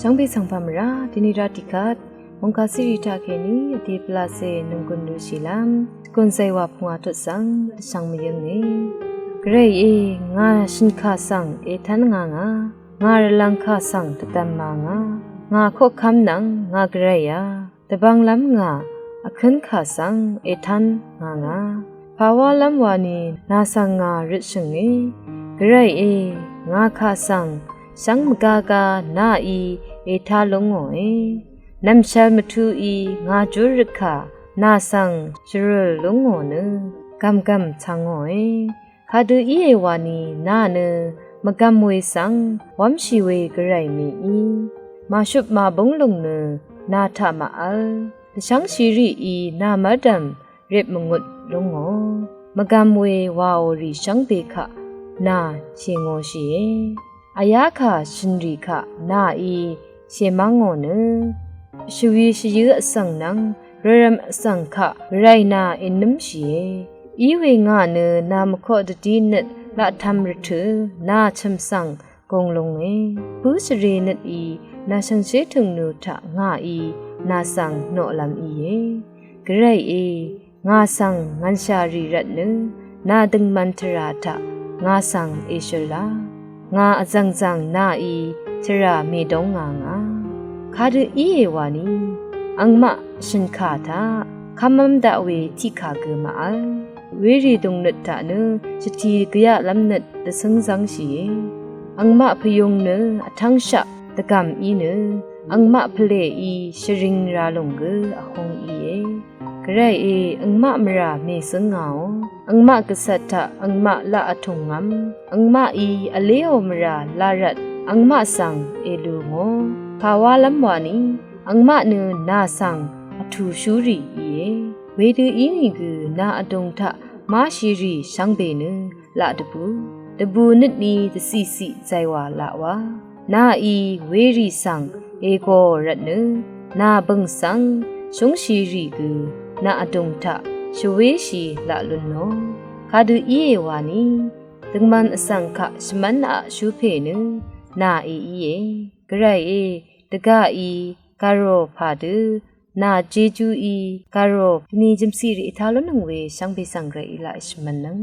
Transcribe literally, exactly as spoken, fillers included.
Shvngbe svng pà mvrá, dini rá tiqkvt mungkà siri taq kèní vdè pvlacè nunggun lushìlv́m, tgùn zaywà pungwà tut svng dvshvng mvyǿnge. Gvray e, ngà shø̀nkà svng ètv́n ngà ngà, ngà rvlv̀ngkà svng dvdv̀m mà ngà, ngà koqkvm nvng ngà gvray a, dvbvnglv́m ngà vkǿnkà svng ètv́n ngà ngà. Pàwálv́m wani nà svng ngà røtshø̀nge. Gvray e, ngà kà svng shvngmvgaga nàí ètá lúngòe. Nv̀mshvl mvtuí ngà júrøtkà nà svng shvrø̀l lúngò nø gv̀mgv̀m tv̀ngòe. Kadø íe wani nà nø mvgv̀m we svng wv́mshì we gvray mèí, màshøp màbúng lùng nø nà taq màvl. Dvshv́ngshìrìí nà mv́rdv̀m rip mvngut lúngò. Mvgv̀m we wàò rì shvngbe kaq nà shèngōshìe. Vyákà shø̀nrì kaq nàí shèmv́ngò nø, shvwi shvyǿ vsvng nvng rvrvm vsvng kaq gvray nà ènǿmshìe. Iwe ngà nø nà mvkoq dvdí nøt laqtv̄m rvtø̄ nà chø̀m svng gùng lúnge. Pǿ shvrē nøtí nà shànshér tø̀ngnø taq ngàí nà svng noqlv̄m íe. Gvray e, ngà svng ngv̀nshà rì rvtnø nà døngman tvrà taq ngà svng èshøl a, ngà vzv̀ngzv̀ng nàí tvrà mèdóng ngà ngà. Kadø íe wani angmaq shø̀nkà taq kv́mv́m daq we tiqkà gø màvl. Werì dùngnøt taq nø shvti gvyaqlv́m nøt dvcǿng zv́ngshìe. Angmaq pvyung nø vtv́ngshaq dvgv̀m í nø angmaq pvlèí shvring rā lùng gø vhung íe. Gvray e, angmaq mvrà mèzǿngāò. Angmaq gvcvt taq angmaq laq vtùngvm, angmaqí vléò mvrà laq rvt angmaq svng èlūngò. Pàwálv́m wani angmaq nø nà svng vtùshúrì íe. Wedø ínìgø nà vdùng taq máshìrì shvngbe nø laq dvbù, dvbù nøtni dvciqciq zaywà laq wa. Nàí werì svng ègō rvtnø nà bø̀ng svng shúngshìrì gø nà vdùng taq shvwéshì laq lúnò. Kadø íe wani døngman vsvng kaq shvmv́n aq shú pè nø nàí íe. Gvray e, dvgaqí gàrò pà dø nà jejuí gàrò pvni jø̀mciq rì ètá lúnnøng we shvngbe svng gvrayí laq èshvmv̄nnøng.